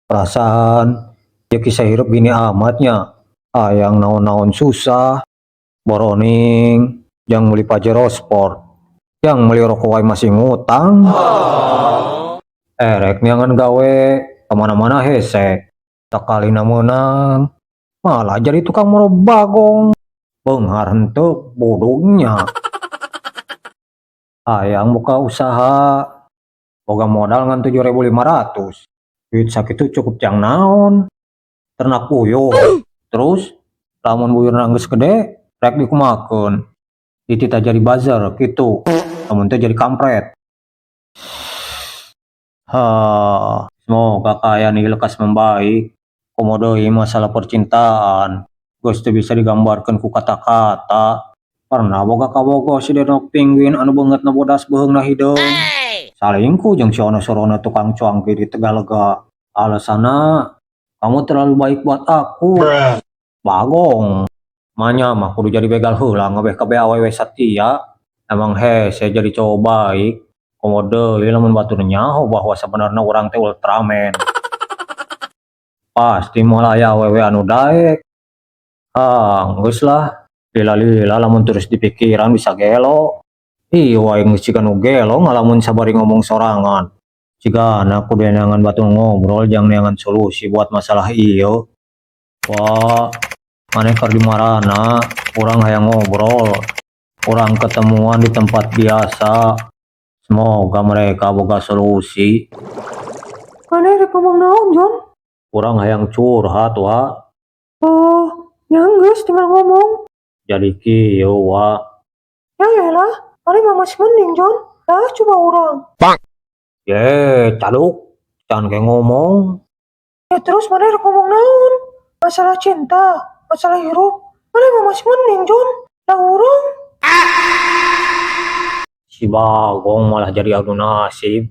Perasaan ya kisah hirup gini amatnya. Hayang naon-naon susah. Boroning jang beli Pajero Sport. Jang beli rokok wae masih ngutang. Erek neangan gawe kemana-mana hese. Sakalina meunang malah jadi tukang moro bagong. Beunghar henteu budugnya. Hayang buka usaha boga modal ngan 7.500. Duit sakitu cukup jang naon? Ternak puyuh. Terus lamun buyurna geus gede rek dikumahakeun? Dititah jadi buzzer gitu. Lamun teu jadi kampret. Ha, semoga kaayaan ieu lekas membaik. Komo deui masalah percintaan. Geus teu bisa digambarkeun ku kata-kata. Pernah boga kabogoh si Denok Penguin anu beungeutna bodas, beuheungna hideung. Salingkuh jeung si Ono Sorona tukang cuangki di Tegalega. Alasanna, "Kamu terlalu baik buat aku." Bagong. Manya mah kudu jadi begal heula ngebeh kabeh awewe satia. Emang hese jadi cowok baik. Komo deui lamun batur nyaho bahwa sebenarnya urang teh Ultraman. Pasti moal aya awewe anu daek. Ah, geus lah. Lila-lila lamun terus dipikiran bisa gelo. Ih, wae geus jiga nu gelo ngalamun sabari ngomong sorangan. Jigana kudu neangan batur ngobrol jang neangan solusi buat masalah ieu. Wah, maneh keur di marana? Urang hayang ngobrol. Urang ketemuan di tempat biasa. Semoga mereka boga solusi. Maneh rek ngomong naon, Jon? Urang hayang curhat, Wa. Oh, nya geus, tinggal ngomong. Jadi kieu, Wa. Ya elah, maneh mah masih mending, Jon. Lah, coba urang. Ye, caduk. Jangan kayak ngomong. Ya terus maneh rek ngomong naon? Masalah cinta, masalah hirup. Maneh mah masih mending, Jon. Lah, urang. Si Bagong malah jadi adu nasib.